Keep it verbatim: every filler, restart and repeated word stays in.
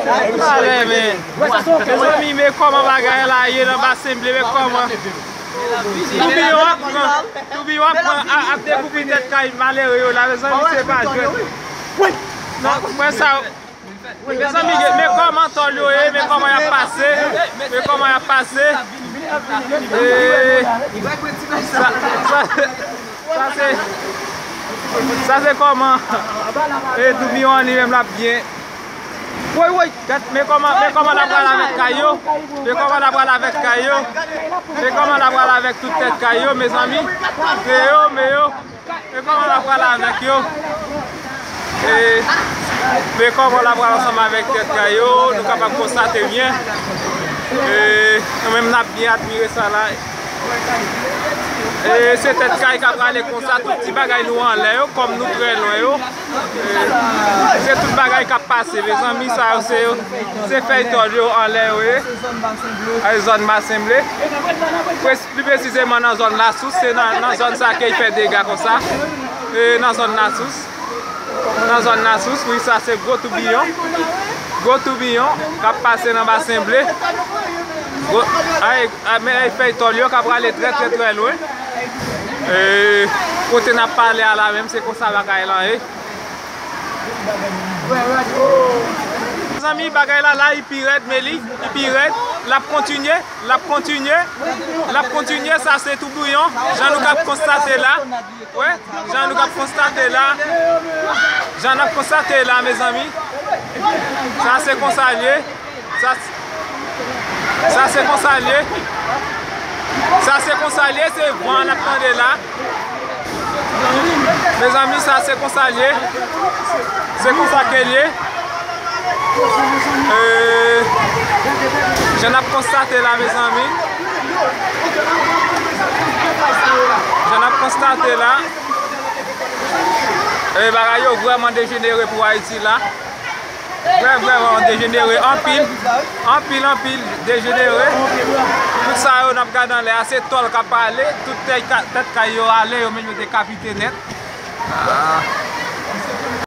Talè, men. Mezanmi, men kòman bagay la ye nan Basen Ble, men kòman. Toubiyon ap pran, toubiyon ap pran, a- ap dekouvri tèt kay malere yo la, mezanmi, se pa jwèt. Non, mwen sa. Mezanmi, men kòman tòl yo ye, men kòman y ap pase, men kòman y ap pase. E, sa, sa, sa se, sa se kòman, e, toubiyon an li menm l ap byen. Woy, woy, gad, men kòman, men kòman l ap pral avèk kay yo, men kòman l ap pral avèk kay yo, men kòman l ap pral avèk tout tèt kay yo, mezanmi. Men yo, men yo. Men kòman l ap pral avèk yo? E, men kòman l ap pral ansanm avèk tèt kay yo? Nou kapab konstate byen. E, nou menm n ap byen admire sa la. E, se tèt kay k ap prale konsa, tout ti bagay nou anlè yo, kòm nou trè lwen yo. E, se tout bagay k ap pase, mezanmi, sa yo se, se fèy tòl yo anlè yo ye. Ay, zòn Basen Ble. Plis presizeman nan zòn Lasous, se nan, nan zòn sa ke l fè dega konsa. E nan zòn Lasous. Nan zòn Lasous, wi, sa se gwo toubiyon. Gwo toubiyon k ap pase nan Basen Ble. Gwo, ay, ay, men ay fèy tòl yo k ap prale trè, trè, trè lwen. E, kote n ap pale a la menm, se konsa bagay lan ye. Mezanmi, bagay la la, li pi rèd, men li, li pi rèd. L ap kontinye, l ap kontinye, l ap kontinye. Sa se toubiyon, jan nou k ap konstate la. Wè, jan nou k ap konstate la. Jan n ap konstate la, mezanmi. Sa se konsa l ye. Sa, sa se konsa l ye. Sa se konsa l ye, se van n ap tande la. Mezanmi, sa se konsa l ye. Se konsa ke l ye. E, jan n ap konstate la, mezanmi. Jan n ap konstate la. E, bagay yo vrèman dejenere pou Ayiti la. Vrè, vrèman dejenere anpil. Anpil, anpil dejenere. Tout sa yo n ap gade anlè a, se tòl k ap pale. Tout tèt ka-, tèt kay yo ale, yo menm yo dekapite nèt. Ah.